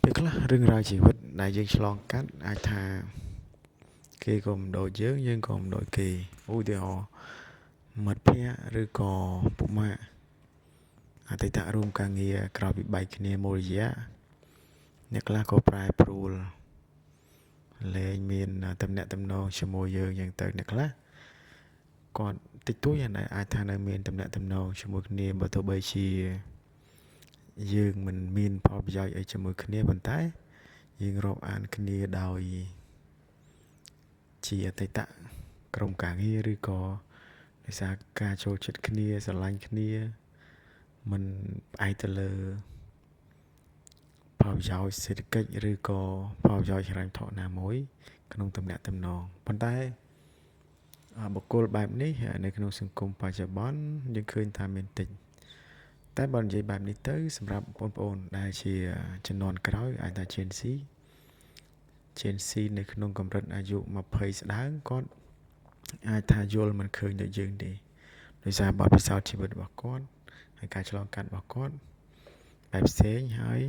ពេលខ្លះរឿងរ៉ាវជីវិតដែលយើងឆ្លងកាត់អាចថាគេក៏មិនដូចយើងយើងក៏មិនដូចគេឧទាហរណ៍មិត្តភ័ក្តិឬក៏ពុកម៉ាក់អតីតរួមការងារក្រោយពីបែកគ្នាមួយរយៈអ្នកខ្លះក៏ប្រែប្រួលលែងមានតំណែងតំណងជាមួយយើងយ៉ាងទៅអ្នកខ្លះគាត់តិចតួចដែលអាចថានៅមានតំណែងតំណងជាមួយគ្នាបើទោះបីជាយើងមិនមានផលប្រយោជន៍អីជាមួយគ្នាប៉ុន្តែយើងរាប់អានគ្នាដោយជាអតីតក្រុមការងារឬក៏ដោយសារការចូលចិត្តគ្នាស្រឡាញ់គ្នាមិនផ្អែកទៅលើផលប្រយោជន៍សេដ្ឋកិច្ចឬក៏ផលប្រយោជន៍ហិរញ្ញវត្ថុណាមួយក្នុងទំនាក់ទំនងប៉ុន្តែបុគ្គលបែបនេះនៅក្នុងសង្គមបច្ចុប្បន្នយើងឃើញថាមានតិចតែបើនិយាយបែបនេះទៅសម្រាប់បងប្អូនដែលជាជំនាន់ក្រោយអាចថា Gen Z Gen Z នៅក្នុងកម្រិតអាយុ20ស្ដើងគាត់អាចថាយល់មិនឃើញដូចយើងទេដោយសារបទពិសោធន៍ជីវិតរបស់គាត់ហើយការឆ្លងកាត់របស់គាត់បែបផ្សេងហើយ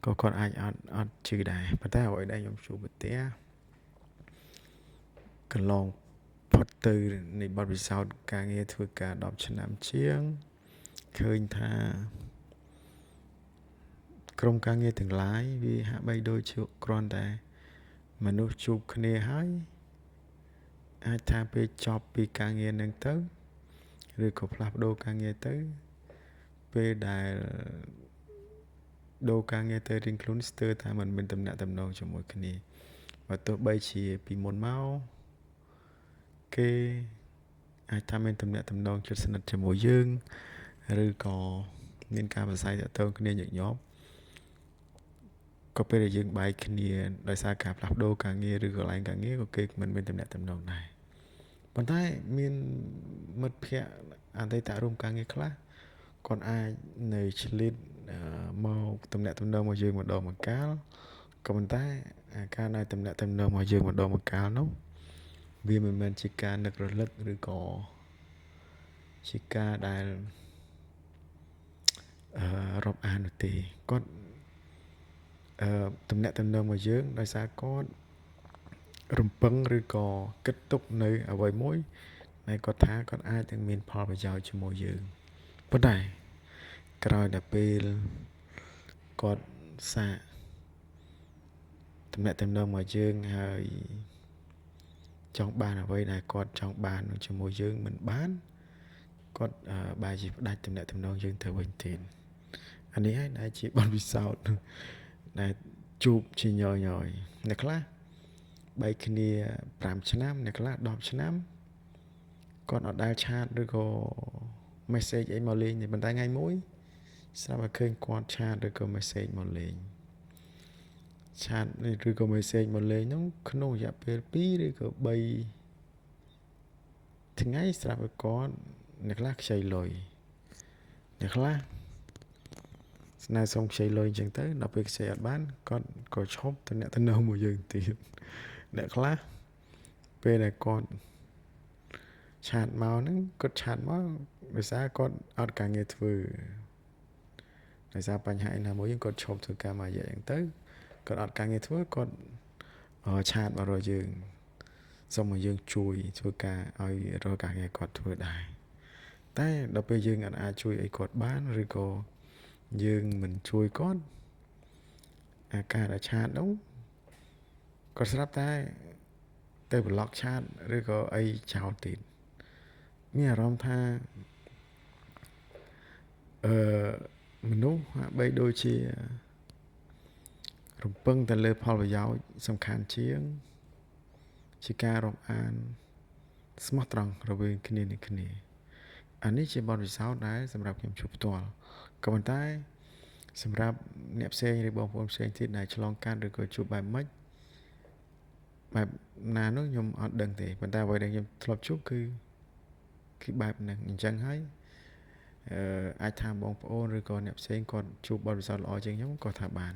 ក៏គាត់អាចអត់ជឿដែរប៉ុន្តែអ្វីដែលខ្ញុំជួបប្រទះកន្លងផុតទៅនៃបទពិសោធន៍ការងារធ្វើការ10ឆ្នាំជាងឃើញថាក្រុមការងារទាំងឡាយវាហាក់បីដូចជាគ្រាន់តែមនុស្សជួបគ្នាហើយអាចថាពេលចប់ពីការងារនឹងទៅឬក៏ផ្លាស់ប្ដូរការងារទៅពេលដែលដូរការងារទៅរៀងខ្លួនស្ទើរថាមិនមានតំណែងតំណងជាមួយគ្នាបើទោះបីជាពីមុនមកគេអាចថាមានតំណែងតំណងជិតស្និទ្ធជាមួយយើងឬក៏មានការប្រស័យទាក់ទងគ្នាញឹកញាប់ក៏ពេលដែលយើងបែកគ្នាដោយសារការផ្លាស់ប្ដូរការងារឬកន្លែងការងារក៏គេមិនមានតំណែងតំណងដែរប៉ុន្តែមានមិត្តភ័ក្តិអតីតរួមការងារខ្លះគាត់អាចនៅឆ្លៀតមកតំណែងតំណងមកយើងម្ដងម្កាលក៏ប៉ុន្តែការដែលតំណែងតំណងមកយើងម្ដងម្កាលនោះវាមិនមែនជាការនឹករលឹកឬក៏ជាការដែលរាប់អាននោះទេគាត់តំណែងតំណងមកយើងដោយសារគាត់រំពឹងឬក៏គិតទុកនៅអ្វីមួយដែលគាត់ថាគាត់អាចនឹងមានផលប្រយោជន៍ជាមួយយើងប៉ុន្តែក្រោយដល់ពេលគាត់សាកតំណែងតំណងមកយើងហើយចង់បានអ្វីដែលគាត់ចង់បានជាមួយយើងមិនបានគាត់បែរជាផ្ដាច់តំណែងតំណងយើងទៅវិញទៀតអានេះហើយដែលជាបទពិសោធន៍ដែលជួបជាញយញយអ្នកខ្លះបែកគ្នា5ឆ្នាំអ្នកខ្លះ10ឆ្នាំគាត់អត់ដែល chat ឬក៏ message អីមកលេងទេប៉ុន្តែថ្ងៃមួយស្រាប់តែឃើញគាត់ chat ឬក៏ message មកលេង chat ឬក៏ message មកលេងហ្នឹងក្នុងរយៈពេល2ឬក៏3ថ្ងៃស្រាប់តែគាត់អ្នកខ្លះខ្ចីលុយអ្នកខ្លះស្នើសុំខ្ចីលុយអញ្ចឹងទៅដល់ពេលខ្ចីអត់បានគាត់ក៏ឈប់តំណតំណងមួយយើងទៀតអ្នកខ្លះពេលដែលគាត់ chat មកហ្នឹងគាត់ chat មកដោយសារគាត់អត់ការងារធ្វើដោយសារបញ្ហាឯណាមួយគាត់ឈប់ធ្វើការមួយរយៈអញ្ចឹងទៅគាត់អត់ការងារធ្វើគាត់ chat មករកយើងសូមឲ្យយើងជួយធ្វើការឲ្យរកការងារគាត់ធ្វើដែរតែដល់ពេលយើងអត់អាចជួយអីគាត់បានឬក៏យើងមិនជួយគាត់អាការដែល chat នោះគាត់ស្រាប់តែទៅ block chat ឬក៏អីចោលទៀតមានអារម្មណ៍ថាអឺមនុស្សហាក់បីដូចជារំពឹងតែលើផលប្រយោជន៍សំខាន់ជាងជាការរាប់អានស្មោះត្រង់រវាងគ្នានឹងគ្នាអានេះជាបទពិសោធន៍ដែលសម្រាប់ខ្ញុំជួបផ្ទាល់ក៏ប៉ុន្តែសម្រាប់អ្នកផ្សេងឬបងប្អូនផ្សេងទៀតដែលឆ្លងកាត់ឬក៏ជួបបែបម៉េចបែបណានោះខ្ញុំអត់ដឹងទេប៉ុន្តែអ្វីដែលខ្ញុំធ្លាប់ជួបគឺបែបហ្នឹងអញ្ចឹងហើយអឺអាចថាបងប្អូនឬក៏អ្នកផ្សេងគាត់ជួបបទពិសោធន៍ល្អជាងខ្ញុំក៏ថាបាន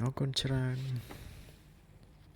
អរគុណច្រើន។